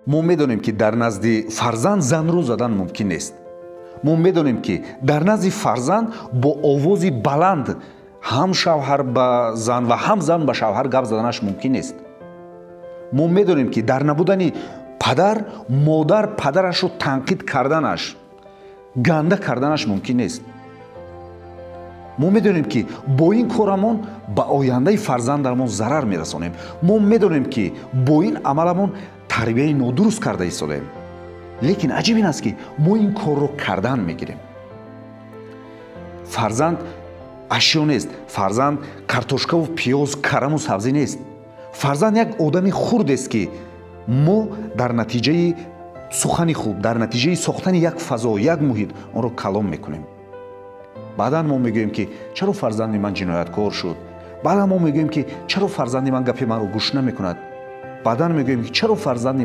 Мо медонем, ки дар назди фарзанд занро задан мумкин нест. Мо медонем, ки дар назди фарзанд бо овози баланд ҳам шавҳар ба зан ва ҳам зан ба шавҳар гап заданаш мумкин нест. Мо медонем, ки дар набудани падар модар падарашро танқид карданаш, ганда карданаш мумкин нест. Мо медонем, ки бо ин корамон ба ояндаи фарзандамон зарар мерасонем. Мо медонем, ки бо ин амаламон тарбияи нодуруст карда истодаем, лекин аҷиб ин аст, ки мо ин корро кардан мегирем. Фарзанд ашё нест, фарзанд картошкаву пиёз, караму сабзӣ нест. Фарзанд як одами хурдест, ки мо дар натиҷаи сухани хуб, дар натиҷаи сохтани як фазо, як муҳит онро калон мекунем. Баъдан мо мегӯем, ки чаро фарзанди ман ҷинояткор шуд. Баъдан мо мегӯем, ки чаро фарзанди ман гапи манро гӯш намекунад. Баъдан мегӯем, ки чаро фарзанди